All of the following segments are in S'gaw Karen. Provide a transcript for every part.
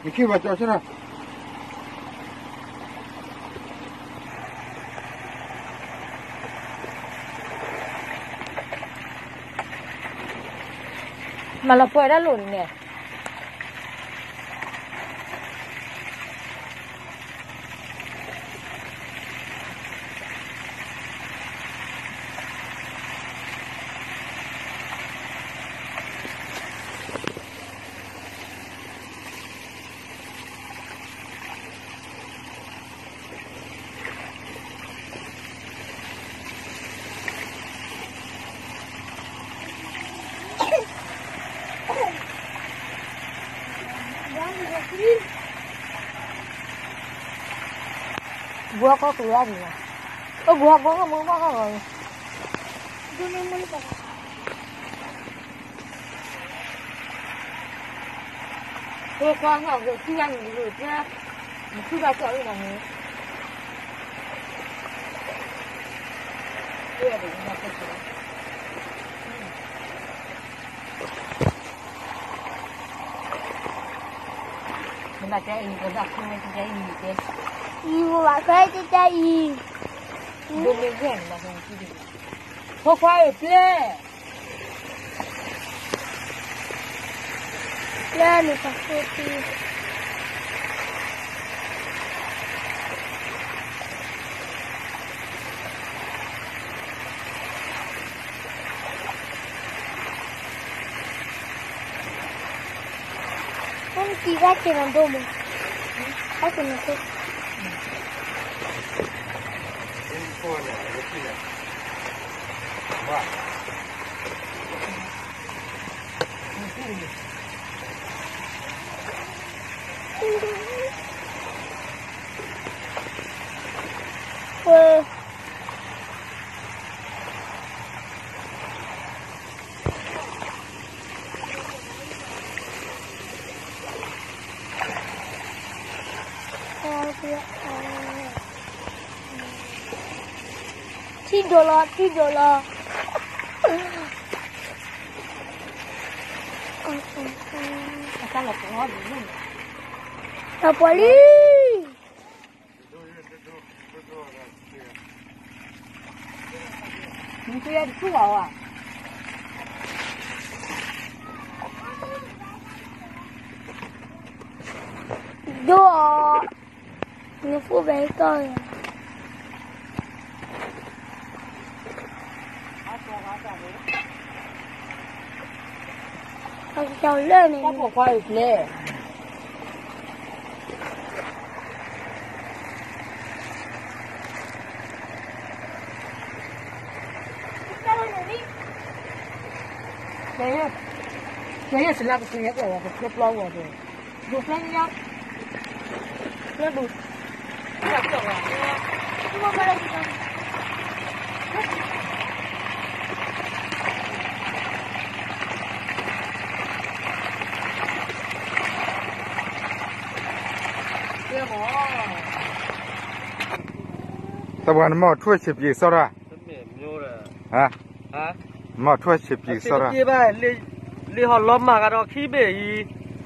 နခံဘၣ်ကၠီဆၢ, မၤလီၤပှဲၤဒၣ်လိာ်န့ၣ်န့ၣ် ဘှီကီၢ်သူရၣ်န့ၣ်လီၤ, အဘှီကီၢ်မုၢ်ဘှီကီၢ်ဂီၤန့ၣ် ဖိခွါဟီၣ်က့ၤထံၣ်တၢ်န့ၣ် နက့ၤ, နထံၣ်ဘၣ်ကၠီလံနီၤန့ၣ်, နဘၣ်တဲအံၤ နကဘၣ်ဖုဝဲတၢ်အံၤန့ၣ်တဲ, အံၤဝဲဘၣ်ဖဲတၢ်အံၤ, ဒိမ့ၢ်ဂ့ၢ်နဘၣ်ဖုဝဲတၢ်အံၤ, ဖိခွါဧၢ ပျဲ လၢနပာ်ဖှိၣ်သံ, အနကံၤဂၤက့ၤနၤဒိၣ်မး, အကနၤဒိၣ်, ထံဒိၣ်လီၤ ထံဒိၣ်လီၤ, တၢ်ပှၤလံ, နက့ၤတထူၣ်ဘၣ်ဝဲ, ဒိၣ်အီၤ, နဖိဘဲကီၢ်, အကလၢာ်န့ၣ်, တၢ်ဖိခွါအံၤပျဲ ကဲယဲၢ်စလၢကဆှဲကဲဝဲ ကဆှဲပျီဝဲကဲ, ဒိးဖျဲညါ, ဖျဲဘူး, တၢ်ပှၤနမီၢ်ထူၣ်ဆံးပျံၤစီၣ်တၢ်, မီၢ်ထူၣ်ဆံးပျံၤစီၣ်တၢ်, တဘ့ၣ်ဘၣ်, လံာ်ဟီၣ်လီၤမၢ်ကဒီးခံဘ့ၣ်အံ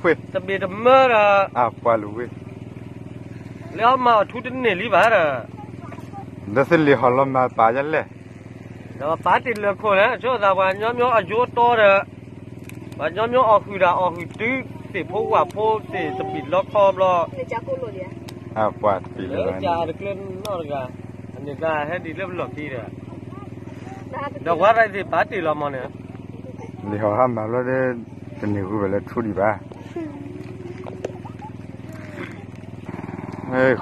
ၤ, တဘ့ၣ်တမၢဒီး, အပှၤလူၤဝ့ၢ်, လံာ်ဟီၣ်မၢ်အထူတန့ၢ်လံဘၣ်ဒီး, ဒီးသ့ၣ်လံာ်ဟီၣ်လီၤမၢ်ပာ်ယဲလဲၣ်, ဒီးပာ်တ့ၢ်လၢခိၣ်န့ၣ် ဆိသးပှၤညီမညီအယိအတီဒီး, ပှၤညီမညီအီၣ်ဃုာ်ဒီးအီၣ်ဃုာ်တုၤ, သ့ၣ်ဖိဝၣ်ဖိသ့ၣ်တဘ့ၣ်လီခီဘျီ, ပှၤတပျံၤလၢ, တကျၢၤနီတဂၤ, အန့ၣ်တၢ်ဟဲဒ်လၢပလီၢ်ခံဒီး, ဒီးဝဲဒၣ်သ့ၣ်ပာ်တ့ၢ်လီၤမးန့ၣ်, လံာ်ဟီၣ်ဟါမၢ်လီၤဒီး, တန့ၢ်ဃုာ်ဝဲလၢထူဒံးဘၣ်,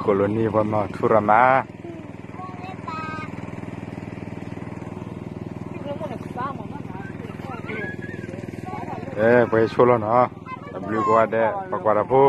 ဃိၣ်လိာ်နံၤပှၤမၤထူရၤမး, ပှၤဟဲဆိလီၤနီၤ, အဘျုးကွၢ်ဒဲး ပှၤကွၢ်တၢ်ဖိ